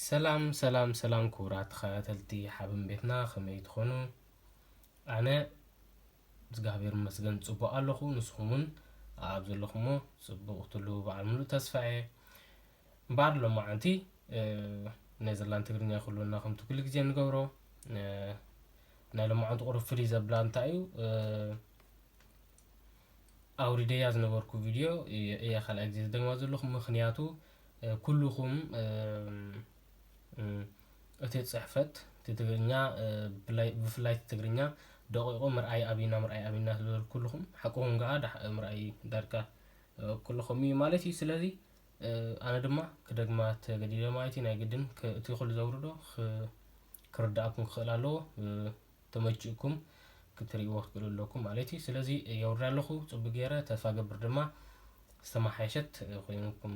ሰላም ሰላም ሰላም ክቡራት ተኸታተልቲ ሓበን ቤትና፣ ከመይ ትኾኑ? ኣነ እግዚኣብሔር ይመስገን ጽቡቕ ኣለኹ። ንስኹም እውን ኣብ ዘለኹሞ ጽቡቕ ክትህልዉ በዓል ሙሉእ ተስፋ እየ። እምበኣር ሎማዓንቲ፣ እ፣ ኔዘርላንድ ትግርኛ ክህልወና ከምቲ ኩሉ ግዜ ንገብሮ፣ እ፣ ናይ ሎማዓንቲ ቁሩብ ፍልይ ዘብላ እንታይ እዩ? እ፣ ኣውሪደያ ዝነበርኩ ቪድዮ እየ፣ እየ ካልኣይ ግዜ ዝደግማ ዘለኹ። ምኽንያቱ፣ እ፣ ኩልኹም፣ እ፣ እ፣ እቲ ጽሕፈት፣ እቲ ትግርኛ፣ እ፣ ብላይ-፣ ብፍላይ እቲ ትግርኛ ደቂቑ ምርኣይ ኣብይና፣ ምርኣይ ኣብይና ዝበሉ ኩልኹም ሓቅኹም ገኣ ዳሕ-፣ ምርኣይ ዳርጋ፣ እ፣ ኩልኹም እዩ ማለት እዩ። ስለዚ፣ እ፣ ኣነ ድማ ክደግማ ተገዲደ ማለት እዩ። ናይ ግድን ክ-፣ እቲ ኩሉ ዘውርዶ ክ-፣ ክርድኣኩም ክኽእል ኣለዎ። እ፣ ተመችእኩም ክትርእይዎ ክትክእሉ ኣለኩም ማለት እዩ። ስለዚ የውርዳ ኣለኹ ጽቡቅ ገይረ፣ ተስፋ ገብር ድማ ዝተመሓየሸት ኮይንኩም፣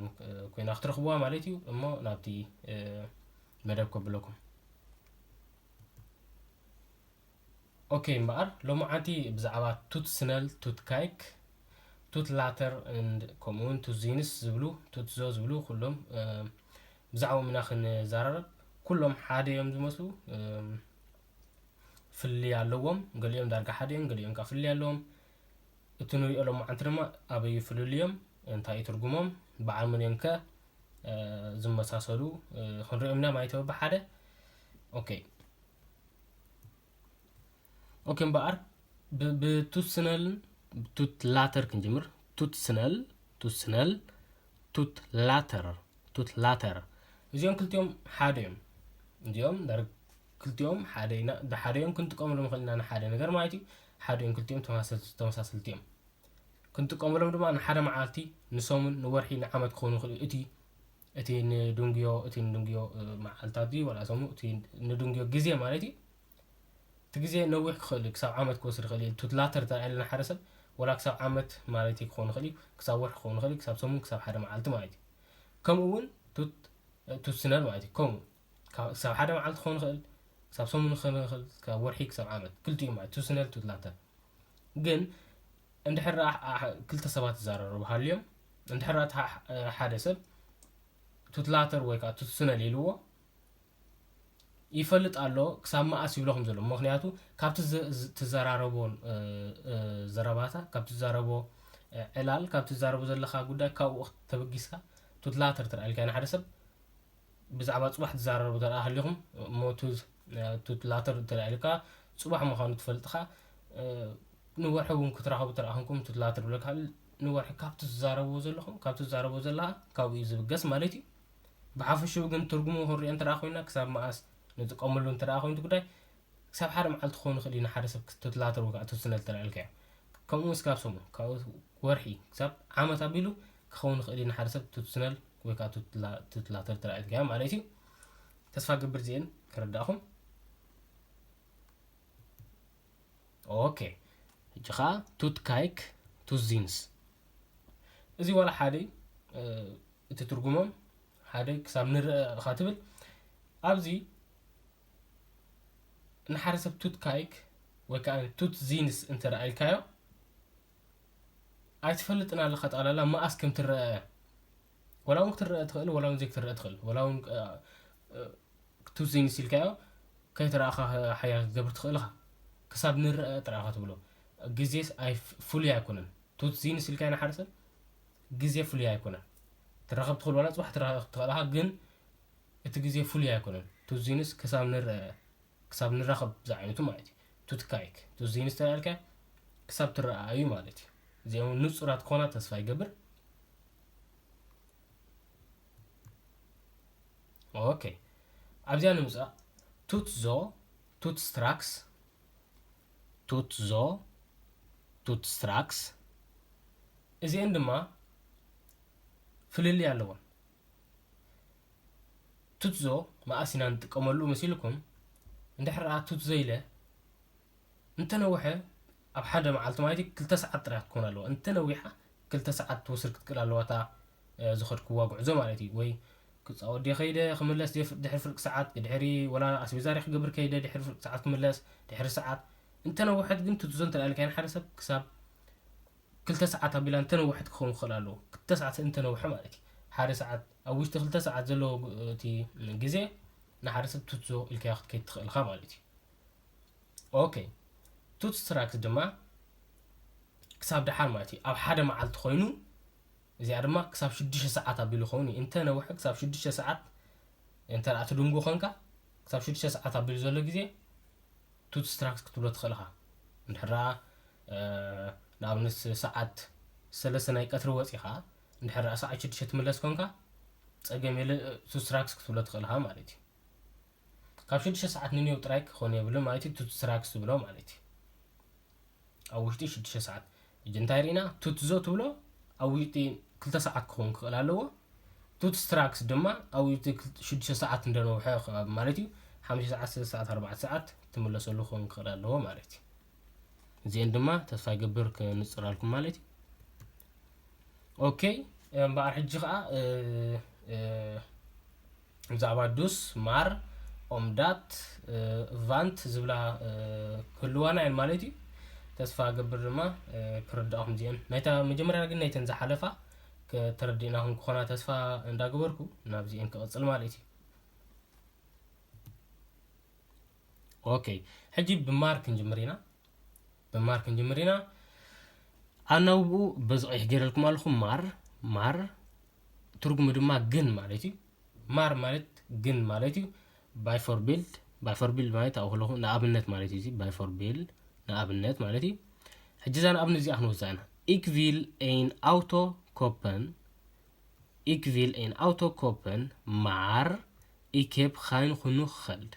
ኮይና ክትረኽብዋ ማለት እዩ። እሞ ናብቲ፣ እ፣ መደብ ከብለኩም። ኦኬ፣ እምበኣር ሎማዓንቲ ብዛዕባ ቱት ስነል፣ ቱት ካይክ፣ ቱት ላተር and ከምኡ እውን ቱት ዚንስ ዝብሉ፣ ቱት ዞ ዝብሉ ኩሎም፣ እ፣ ብዛዕባኦም ኢና ክንዘራረብ። ኩሎም ሓደ እዮም ዝመስሉ፣ እ፣ ፍልልይ ኣለዎም። ገሊኦም ዳርጋ ሓደ እዮም፣ ገሊኦም ከኣ ፍልልይ ኣለዎም። እቲ ንሪኦ ሎማዓንቲ ድማ ኣበይ ፍልልዮም፣ እንታይ እዩ ትርጉሞም፣ በዓል መን እዮም ከ፣ እ፣ ዝመሳሰሉ፣ እ፣ ክንሪኦም ኢና ማለት እዩ ብሓደ። ኦኬ። ኦኬ፣ እምበኣር ብ-፣ ብቱት ስነልን ቱት ላተር ክንጅምር። ቱት ስነል፣ ቱት ስነል፣ ቱት ላተር፣ ቱት ላተር። እዚኦም ክልቲኦም ሓደ እዮም። እዚኦም ዳር-፣ ክልቲኦም ሓደ ኢና፣ ሓደ እዮም ክንጥቀመሎም ንኽእል ኢና ንሓደ ነገር ማለት እዩ። ሓደ እዮም ክልቲኦም ተመሳሰልቲ፣ ተመሳሰልቲ እዮም። ክንጥቀመሎም ድማ ንሓደ መዓልቲ፣ ንሰሙን፣ ንወርሒ፣ ንዓመት ክኾኑ ይኽእሉ። እቲ፣ እቲ ንድንጉዮ፣ እቲ ንድንጉዮ፣ እ፣ መዓልታት ድዩ፣ ዋላ ሰሙን፣ እቲ ንድንጉዮ ግዜ ማለት እዩ። እቲ ግዜ ነዊሕ ክኽእል እዩ፣ ክሳብ ዓመት ክወስድ ይኽእል እዩ። ቱት ላተር እንተ ኢልና ሓደ ሰብ፣ ዋላ ክሳብ ዓመት ማለት እዩ ክኸውን ይኽእል እዩ፣ ክሳብ ወርሒ ክኸውን ይኽእል እዩ፣ ክሳብ ሰሙን፣ ክሳብ ሓደ መዓልቲ ማለት እዩ። ከምኡ እውን ቱት፣ ቱት ስነል ማለት እዩ። ከምኡ፣ ካብ፣ ክሳብ ሓደ መዓልቲ ክኸውን ይኽእል፣ ክሳብ ሰሙን ክኸውን ይኽእል፣ ክሳብ ወርሒ፣ ክሳብ ዓመት፣ ክልቲኡ ማለት ቱት ስነል፣ ቱት ላተር። ግን እንድሕር ደኣ ሕ-፣ ሕ-፣ ክልተ ሰባት ዝዛረቡ ሃልዮም፣ እንድሕር ደኣ እቲ ሕ-፣ ሓደ ሰብ ቱት ላተር ወይ ከዓ ቱት ስነል ኢልዎ፣ ይፈልጥ ኣሎ ክሳብ መኣስ ይብሎ ከም ዘሎ። ምኽንያቱ ካብቲ ዘ-፣ ዝ-፣ ትዘራረቦ፣ እ፣ እ፣ ዘረባታ፣ ካብቲ ትዛረቦ፣ እ፣ ዕላል፣ ካብቲ ትዛረቦ ዘለኻ ጉዳይ ካብኡ ተበጊስካ ቱት ላተር ትርኣልካ ንሓደ ሰብ ብዛዕባ ጽባሕ ትዛረቡ እንተ ደኣ ሃሊኹም፣ እሞ ቱ-፣ እ፣ ቱት ላተር እንተ ደኣ ኢልካ ጽባሕ ምዃኑ ትፈልጥኻ፣ እ፣ ንወርሒ እውን ክትራኸቡ እንተ ደኣ ኮንኩም ቱት ላተር ይብለካ። ንወርሒ ካብቲ ትዛረብዎ ዘለኹም፣ ካብቲ ትዛረቦ ዘለኻ ካብኡ እዩ ዝብገስ ማለት እዩ። ብሓፈሽኡ ግን ትርጉሙ ክንሪኦ እንተ ደኣ ኮይና፣ ክሳብ መኣስ ንጥቀመሉ እንተ ደኣ ኮይኑ እቲ ጉዳይ፣ ክሳብ ሓደ መዓልቲ ክኸውን ይኽእል እዩ ንሓደ ሰብ ቱት ላተር ወይ ከዓ ቱት ስነል ተልዒልካዮ። ከምኡ ምስ ካብ ሰሙን፣ ካብ ወርሒ፣ ክሳብ ዓመት ኣቢሉ ክኸውን ይኽእል እዩ ንሓደ ሰብ ቱት ስነል ወይ ከዓ ቱት ላ-፣ ቱት ላተር ተልዒልካዮ ማለት እዩ። ተስፋ ገብር እዚኤን ከረዳእኹም። ኦኬ፣ ሕጂ ኸዓ ቱት ካይክ፣ ቱት ዚንስ። እዚ ዋላ ሓደ፣ እ፣ እቲ ትርጉሞም ሓደ ክሳብ ንርአ ኢኻ ትብል። ኣብዚ ንሓደ ሰብ ቱት ካይክ ወይ ከዓ ቱት ዚንስ እንተ ደኣ ኢልካዮ፣ ኣይትፈልጥን ኣለኻ ጠቕላላ መኣስ ከም ትረአ። ወላ እውን ክትረአ ትኽእል፣ ወላ እውን ዘይክትረአ ትኽእል። ወላ እውን፣ እ፣ እ፣ ቱት ዚንስ ኢልካዮ ከይተረኣኻ ሓያል ክትገብር ትኽእል ኢኻ። ክሳብ ንረአ ጥራይ ኢኻ ትብሎ። ግዜስ ኣይ-፣ ፍሉይ ኣይኮነን። ቱት ዚንስ ኢልካዮ ንሓደ ሰብ ግዜ ፍሉይ ኣይኮነን። ትራኸብ ትኽእል፣ ዋላ ጽባሕ ትራኸብ ትኽእል ኢኻ፣ ግን እቲ ግዜ ፍሉይ ኣይኮነን። ቱት ዚንስ ክሳብ ንረአ፣ ክሳብ ንራኸብ ዝዓይነቱ ማለት እዩ። ቱት ካይክ፣ ቱት ዚንስ ተባሂልካ ክሳብ ትረኣዩ ማለት እዩ። እዚኦም ንጹራት ክኾና ተስፋ ይገብር። ኦኬ፣ ኣብዚኣ ንምጻእ። ቱት ዞ፣ ቱት ስትራክስ፣ ቱት ዞ፣ ቱት ስትራክስ። እዚአን ድማ ፍልልይ ኣለወን። ቱት ዞ መኣስ ኢና ንጥቀመሉ መሲልኩም? እንድሕር ደኣ ቱት ዞ ኢለ እንተነውሐ ኣብ ሓደ መዓልቲ ማለት እዩ ክልተ ሰዓት ጥራይ ክትኮን ኣለዋ። እንተነዊሓ ክልተ ሰዓት ትወስድ ክትክእል ኣለዋ እታ፣ እ፣ ዝኸድክዋ ጉዕዞ ማለት እዩ። ወይ ክጻወት ድየ ከይደ ክምለስ ድየ፣ ድሕሪ ፍርቂ ሰዓት፣ ድሕሪ ወላ ኣስቤዛ ድየ ክገብር ከይደ ድሕሪ ፍርቂ ሰዓት ክምለስ፣ ድሕሪ ሰዓት። እንተነውሐት ግን ቱት ዞ እንተ ደኣ ኢልካዮ ንሓደ ሰብ ክሳብ ክልተ ሰዓት ኣቢላ እንተነውሐት ክኸውን ክኽእል ኣለዎ። ክልተ ሰዓት እንተነውሐ ማለት እዩ። ሓደ ሰዓት ኣብ ውሽጢ ክልተ ሰዓት ዘለዎ እቲ ግዜ ንሓደ ሰብ ቱትዞ ኢልካዮ ክትከይድ ትኽእል ኢኻ ማለት እዩ። ኦኬ፣ ቱትስ ትራክስ ድማ ክሳብ ደሓር ማለት እዩ። ኣብ ሓደ መዓልቲ ኮይኑ፣ እዚኣ ድማ ክሳብ ሽዱሽተ ሰዓት ኣቢሉ ይኸውን እዩ። እንተ ነውሐ ክሳብ ሽዱሽተ ሰዓት፣ እንተ ደኣ ትድንጉ ኾንካ፣ ክሳብ ሽዱሽተ ሰዓት ኣቢሉ ዘሎ ግዜ ቱትስ ትራክስ ክትብሎ ትኽእል ኢኻ። እንድሕር ደኣ ንኣብነት ሰዓት ሰለስተ ናይ ቀትሪ ወፂኻ፣ እንድሕር ደኣ ሰዓት ሽዱሽተ ትምለስ ኮንካ፣ ፀገም የለ፣ ቱትስ ትራክስ ክትብሎ ትኽእል ኢኻ ማለት እዩ። ካብ ሽዱሽተ ሰዓት ንንየው ጥራይ ክኾን የብሉ ማለት እዩ። ቱትስ ትራክስ ትብሎ ማለት እዩ። ኣብ ውሽጢ ሽዱሽተ ሰዓት። እጅ እንታይ ርኢና? ቱትዞ ትብሎ ኣብ ውሽጢ ክልተ ሰዓት ክኸውን ክኽእል ኣለዎ። ቱትስ ትራክስ ድማ ኣብ ውሽጢ ክል- ሽዱሽተ ሰዓት እንደነውሐ ማለት እዩ። ሓሙሽተ ሰዓት፣ ሰለስተ ሰዓት፣ ኣርባዕተ ሰዓት ትምለሰሉ ክኸውን ክኽእል ኣለዎ ማለት እዩ። እዚአን ድማ ተስፋ ይገብር ክንፅራልኩም ማለት እዩ። ኦኬ፣ እምበኣር ሕጂ ኸዓ ብዛዕባ ዱስ፣ ማር፣ ኦምዳት፣ ቫንት ዝብላ ክህልዋና እየን ማለት እዩ። ተስፋ ገብር ድማ ክርዳእኹም እዚአን ናይታ መጀመርያ ግን ናይተን ዝሓለፋ ተረዲእናኹም ክኾና ተስፋ እንዳገበርኩ ናብዚአን ክቕፅል ማለት እዩ። ኦኬ፣ ሕጂ ብማር ክንጅምር ኢና። ብማር ክንጅምር ኢና። ኣናውብኡ በዚ ቀይሕ ገይረልኩም ኣለኹ። ማር፣ ማር ትርጉሙ ድማ ግን ማለት እዩ። ማር ማለት ግን ማለት እዩ። ባይፎርቢልድ፣ ባይፎርቢልድ ማለት ኣብኡ ከለኹ ንኣብነት ማለት እዩ። እዚ ባይፎርቢልድ ንኣብነት ማለት እዩ። ሕጂ እዛ ንኣብነት እዚኣ ክንወስዳ ኢና። ኢክ ቪል ኤን ኣውቶ ኮፐን፣ ኢክ ቪል ኤን ኣውቶ ኮፐን ማር ኢኬፕ ኻይን ኹኑ ኸልድ።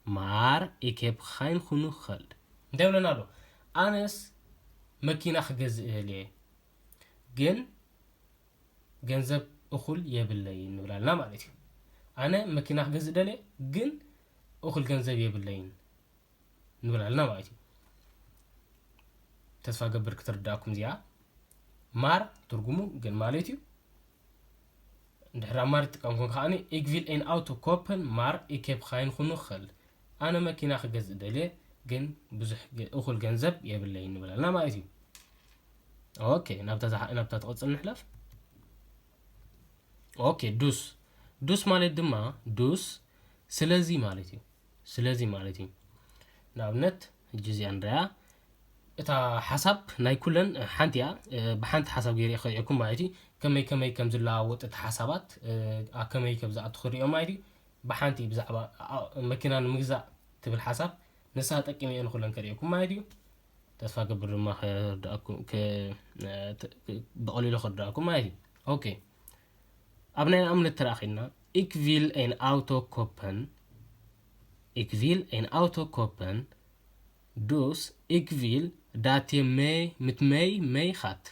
ማር ኢኬፕ ኻይን ኹኑ ኸልድ እንታይ ይብለና ኣሎ? ኣነስ መኪና ክገዝእ እደልየ ግን ገንዘብ እኹል የብለይን ንብላልና ማለት እዩ። ኣነ መኪና ክገዝእ እደልየ ግን እኹል ገንዘብ የብለይን ንብላልና ማለት እዩ። ተስፋ ገብር ክትርዳእኩም እዚኣ። ማር ትርጉሙ ግን ማለት እዩ። እንድሕር ኣብ ማር ትጥቀም ኮንካ ከዓኒ ኢክ ቪል ኤን ኣውቶ ኮፐን ማር ኢኬፕ ኻይን ኹኑ ኸል። ኣነ መኪና ክገዝእ ደልየ ግን ብዙሕ ገ- እኹል ገንዘብ የብለይን ንብላልና ማለት እዩ። ኦኬ፣ ናብታ ዝሓ- ናብታ ትቕፅል ንሕለፍ። ኦኬ፣ ዱስ፣ ዱስ ማለት ድማ ዱስ ስለዚ ማለት እዩ። ስለዚ ማለት እዩ። ንኣብነት ሕጂ እዚኣ ንሪኣ። እታ ሓሳብ ናይ ኩለን ሓንቲ እያ። ብሓንቲ ሓሳብ ገይረ ከሪኤኩም ማለት እዩ። ከመይ ከመይ ከም ዝለዋወጥ እቲ ሓሳባት ኣብ ከመይ ከም ዝኣቱ ክሪኦ ማለት እዩ። ብሓንቲ ብዛዕባ መኪና ንምግዛእ ትብል ሓሳብ ንሳ ጠቂመ እየ ንኩለን ከሪኤኩም ማለት እዩ። ተስፋ ገብር ድማ ብቐሊሉ ክርዳእኩም ማለት እዩ። ኦኬ፣ ኣብ ናይ ንኣብነት ተረኣኺና ኢክ ቪል ኤን ኣውቶ ኮፐን፣ ኢክ ቪል ኤን ኣውቶ ኮፐን ዱስ ኢክ ቪል ዳት የ ሜ ምት ሜይ ሜይ ኻት።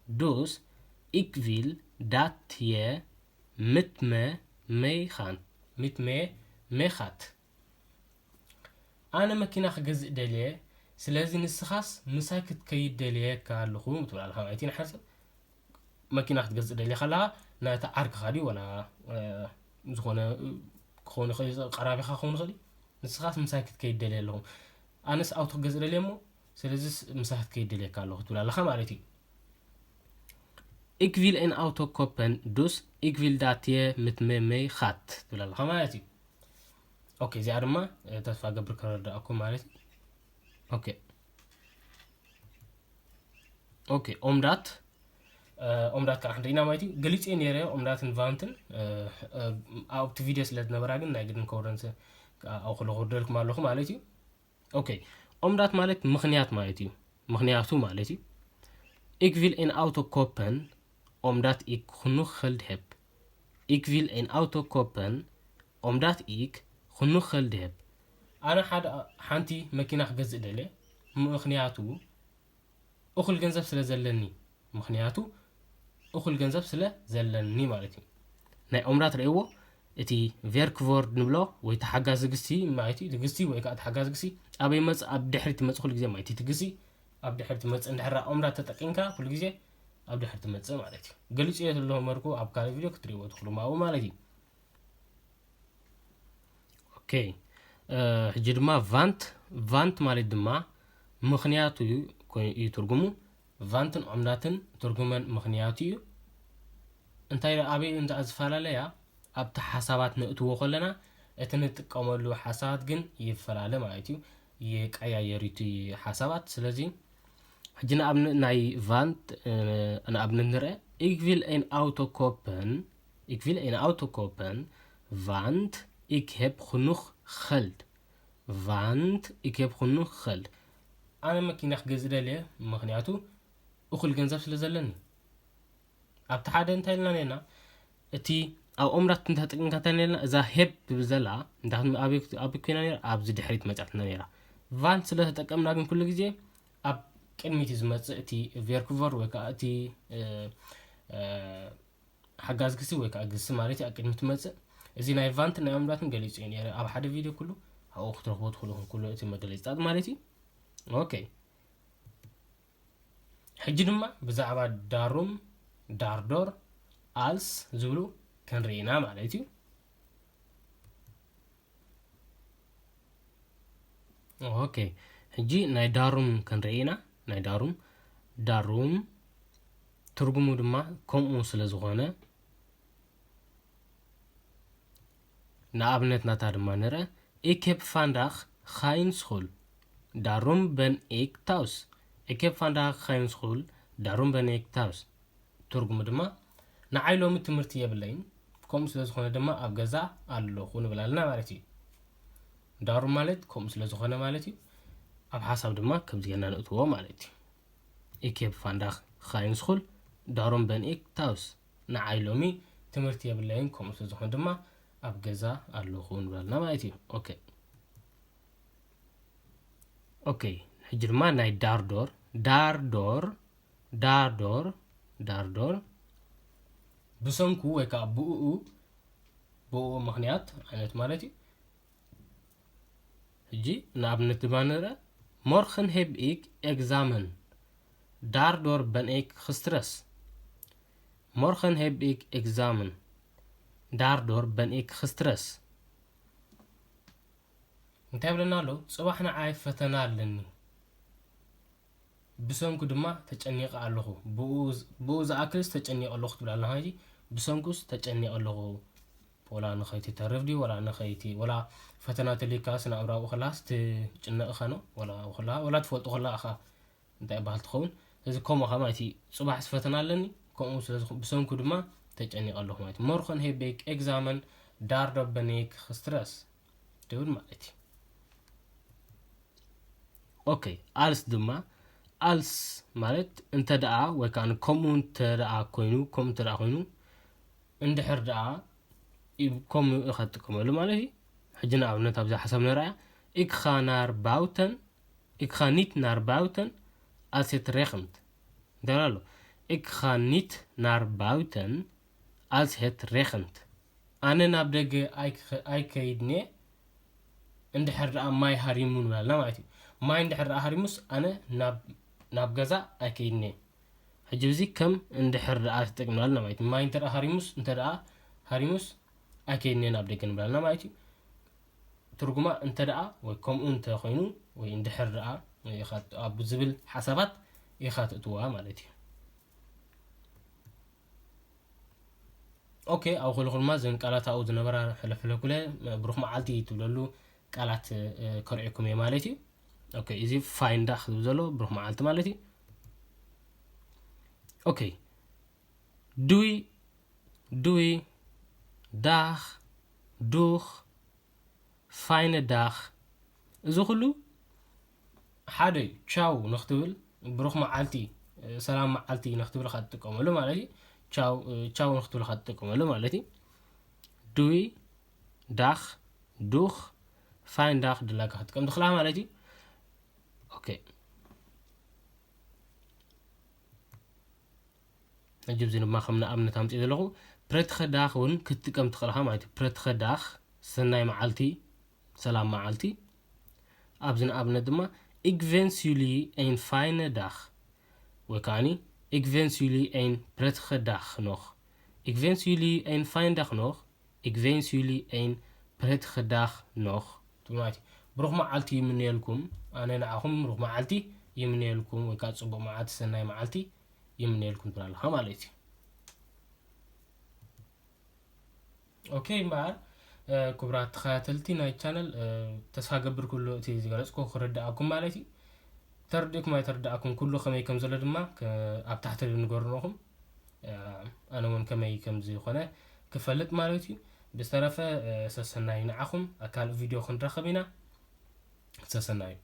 ዱስ ኢክ ቪል ዳት የ ምት መ ሜይ ኻን ምት መ ሜ ኻት። ኣነ መኪና ክገዝእ ደልየ፣ ስለዚ ንስኻስ ምሳይ ክትከይድ ደልየካ ኣለኹ ትብል ኣለኻ ማለት እዩ። ንሓደ ሰብ መኪና ክትገዝእ ደልየካ ኣለኻ፣ ናቲ ዓርክኻ ድዩ ወላ ዝኾነ ክኸውን ይኽእል፣ ቀራቢኻ ክኸውን ይኽእል እዩ። ንስኻስ ምሳይ ክትከይድ ደልየ ኣለኹ፣ ኣነስ ኣውቶ ክገዝእ ደልየ እሞ ስለዚስ ምሳይ ክትከይድ ደልየካ ኣለኹ ትብል ኣለኻ ማለት እዩ። ኢክ ቪል ኤን ኣውቶ ኮፐን ዱስ ኢክ ቪል ዳት የ ምት መ ሜይ ኻት ትብል ኣለኻ ማለት እዩ። ኦኬ፣ እዚኣ ድማ ተስፋ ገብር ከረዳእኩም ማለት እዩ። ኦኬ፣ ኦኬ፣ ኦምዳት ኦምዳት ከዓ ክንደይና ማለት እዩ። ገሊፅ ነይረ ኦምዳትን ቫንትን ኣብቲ ቪድዮ ስለ ዝነበራ ግን ናይ ግድን ከወረንስ ኣብክሎ ክወርደልኩም ኣለኹ ማለት እዩ። ኦኬ፣ ኦምዳት ማለት ምኽንያት ማለት እዩ። ምኽንያቱ ማለት እዩ። ኢክ ቪል ኤን ኣውቶ ኮፐን ኦምዳት ኢክ ኩኑ ኸልድ ሄፕ። ኢክ ቪል ኤን ኣውቶ ኮፐን ኦምዳት ኢክ ኩኑ ኸልድ ሄፕ። ኣነ ሓደ ሓንቲ መኪና ክገዝእ ደለ ምኽንያቱ እኹል ገንዘብ ስለ ዘለኒ፣ ምኽንያቱ እኹል ገንዘብ ስለ ዘለኒ ማለት እዩ። ናይ ኦምዳት ረእይዎ፣ እቲ ቬርክቮርድ ንብሎ ወይ ተሓጋዚ ግሲ ማለት እዩ። እቲ ግሲ ወይ ከዓ ተሓጋዚ ግሲ ኣበይ መጽእ? ኣብ ድሕሪ ትመጽእ ኩሉ ግዜ ማለት እዩ። እቲ ግሲ ኣብ ድሕሪ ትመጽእ እንድሕር ኦምዳት ተጠቂምካ ኩሉ ግዜ ኣብ ድሕሪ ትመጽእ ማለት እዩ። ገሊጹ እየ ዘለኹ መርኩ ኣብ ካልእ ቪድዮ ክትሪእዎ ትኽእሉ ማኡ ማለት እዩ። ኦኬ፣ ሕጂ ድማ ቫንት፣ ቫንት ማለት ድማ ምኽንያቱ እዩ ትርጉሙ። ቫንትን ዖምዳትን ትርጉመን ምኽንያቱ እዩ። እንታይ ኣበይ እንዳ ዝፈላለያ ኣብቲ ሓሳባት ንእትዎ ከለና እቲ ንጥቀመሉ ሓሳባት ግን ይፈላለ ማለት እዩ። ይቀያየር እቲ ሓሳባት። ስለዚ ሕጂ ንኣብነት ናይ want ንኣብነት ንርአ። Ik wil een auto kopen. Ik wil een auto kopen, want ik heb genoeg geld. Want ik heb genoeg geld. ኣነ መኪና ክገዝእ ደልየ፣ ምክንያቱ እኹል ገንዘብ ስለ ዘለኒ። ኣብቲ ሓደ እንታይ ኢልና ነርና? እቲ ኣብ ኦምራት እንተጠቂምካ እንታይ ነርና? እዛ heb ትብል ዘላ እንዳ ኣብ ኮይና ነራ ኣብዚ ድሕሪት መጻትና ነራ። Want ስለ ተጠቀምና ግን ኩሉ ግዜ ኣብ ቅድሚት እዩ ዝመጽእ እቲ verb ወይ ከዓ እቲ ሓጋዝ ግሲ ወይ ከዓ ግሲ ማለት እዩ ኣብ ቅድሚት ትመጽእ። እዚ ናይ want ናይ ኦምራትን ገሊጹ እዩ ነረ ኣብ ሓደ ቪድዮ ኩሉ ኣብኡ ክትረኽቦ ትኽእሉ ኩሉ እቲ መገለጺታት ማለት እዩ። ኦኬ ሕጂ ድማ ብዛዕባ ዳሩም፣ ዳርዶር፣ ኣልስ ዝብሉ ክንርኢ ኢና ማለት እዩ። ኦኬ ሕጂ ናይ ዳሩም ክንርኢ ኢና። ናይ ዳሩም ዳሩም ትርጉሙ ድማ ከምኡ ስለ ዝኾነ ንኣብነት ናታ ድማ ንረ። Ik heb vandaag geen school, daarom ben ik thuis. Ik heb vandaag geen school, daarom ben ik thuis. ትርጉሙ ድማ ንዓይ ሎሚ ትምህርቲ የብለይን፣ ከምኡ ስለ ዝኾነ ድማ ኣብ ገዛ ኣለኹ ንብል ኣለና ማለት እዩ። ዳሩ ማለት ከምኡ ስለ ዝኾነ ማለት እዩ። ኣብ ሓሳብ ድማ ከምዚ ጌርና ንእትዎ ማለት እዩ። Ik heb vandaag geen school, daarom ben ik thuis. ንዓይ ሎሚ ትምህርቲ የብለይን፣ ከምኡ ስለ ዝኾነ ድማ ኣብ ገዛ ኣለኹ ንብል ኣለና ማለት እዩ። ኦኬ ኦኬ ሕጂ ድማ ናይ ዳርዶር ዳርዶር ዳርዶር ዳርዶር ብሰንኩ ወይ ከዓ ብእኡ ብእኡ ምክንያት ዓይነት ማለት እዩ። ሕጂ ንኣብነት ድማ ንረ። Morgen heb ik examen, daardoor ben ik gestrest. Morgen heb ik examen, daardoor ben ik gestrest. እንታይ ብለና ኣሎ? ጽባሕ ንዓይ ፈተና ኣለኒ፣ ብሰንኩ ድማ ተጨኒቐ ኣለኹ። ብኡ ዝኣክልስ ተጨኒቐ ኣለኹ ትብል ኣለኻ። ሕጂ ብሰንኩስ ተጨኒቐ ኣለኹ። ወላ ንኸይቲ ተርፍ ድዩ ወላ ንኸይቲ ወላ ፈተና ተልዩካስ ንኣብራብኡ ከላስ ትጭነቕ ኢኻ ነው ወላ ወላ ትፈልጦ ከላ ኢኻ እንታይ ይበሃል ትኸውን። እዚ ከምኡ ኸ ማለት እዩ። ጽባሕስ ፈተና ኣለኒ፣ ከምኡ ስለ ዝኾ-፣ ብሰንኩ ድማ ተጨኒቐ ኣለኹ ማለት እዩ። Morgen heb ik examen, daardoor ben ik gestrest ትብል ማለት እዩ። ኦኬ ኣልስ ድማ ኣልስ ማለት እንተ ደኣ ወይ ከዓ ከምኡ እንተ ደኣ ኮይኑ ከምኡ እንተ ደኣ ኮይኑ እንድሕር ደኣ ከምኡ ኢኻ ትጥቀመሉ ማለት እዩ። ሕጂ ንኣብነት ኣብዚ ሓሳብ ንርኣያ። Ik ga naar buiten, ik ga niet naar buiten als het regent. እንታይ ኣሎ? Ik ga niet naar buiten als het regent. ኣነ ናብ ደገ ኣይከይድን እየ እንድሕር ደኣ ማይ ሃሪሙ ንብል ኣለና ማለት እዩ። ማይ እንድሕር ደኣ ሃሪሙስ ኣነ ናብ ገዛ ኣይከይድን እየ። ሕጂ እዚ ከም እንድሕር ደኣ ተጠቂምናሉ ማለት እዩ። ማይ እንተ ደኣ ሃሪሙስ እንተ ደኣ ሃሪሙስ ኣይከይድን እየ ናብ ደገ ንብል ኣለና ማለት እዩ። ትርጉማ እንተ ደኣ ወይ ከምኡ እንተ ኮይኑ ወይ እንድሕር ደኣ ኢኻ ኣብ ዝብል ሓሳባት ኢኻ ትእትዋ ማለት እዩ። ኦኬ ኣብ ኩሉ ድማ ዘን ቃላት ኣብኡ ዝነበራ ሕለፍሕለ ኩለ ብሩኽ መዓልቲ ትብለሉ ቃላት ከርዕኩም እየ ማለት እዩ። ኦኬ እዚ ፋይንዳኽ ዝብል ዘሎ ብሩኽ መዓልቲ ማለት እዩ። ኦኬ ዱይ ዱይ ዳኽ ዱኽ ፋይነ ዳኽ እዚ ኩሉ ሓደ እዩ። ቻው ንክትብል ብሩኽ መዓልቲ ሰላም መዓልቲ ንክትብል ኢኻ ትጥቀመሉ ማለት እዩ። ቻው ንክትብል ኢኻ ትጥቀመሉ ማለት እዩ። ዱይ ዳኽ ዱኽ ፋይን ዳኽ ድላካ ክትጥቀም ትኽእላ ማለት እዩ። ኦኬ ሕጂ እዚ ድማ ከም ንኣብነት ኣምፅእ ዘለኹ ፕረትኸ ዳኽ እውን ክትጥቀም ትኽእልኻ ማለት እዩ። ፕረትኸ ዳኽ ሰናይ መዓልቲ ሰላም መዓልቲ። ኣብዚ ንኣብነት ድማ ik wens jullie een fijne dag ወይ ከዓኒ ik wens jullie een prettige dag nog. Ik wens jullie een fijne dag nog. Ik wens jullie een prettige dag nog. ትብሉ ማለት እዩ። ብሩኽ መዓልቲ ይምነየልኩም። ኣነ ንዓኹም ብሩኽ መዓልቲ ይምነየልኩም ወይ ከዓ ፅቡቕ መዓልቲ ሰናይ መዓልቲ ይምነየልኩም ትብል ኣለኻ ማለት እዩ። ኦኬ እምበኣር ክቡራት ተኸታተልቲ ናይ ቻነል፣ ተስፋ ገብር ኩሉ እቲ ዝገለፅኩ ክርድኣኩም ማለት እዩ። ተረዲእኩም ኣይተረድኣኩም ኩሉ ከመይ ከም ዘሎ ድማ ኣብ ታሕቲ ንገሩኹም። ኣነ እውን ከመይ ከም ዝኾነ ክፈልጥ ማለት እዩ። ብዝተረፈ ሰሰናዩ ንዓኹም። ኣብ ካልእ ቪድዮ ክንራኸብ ኢና። ሰሰናዩ።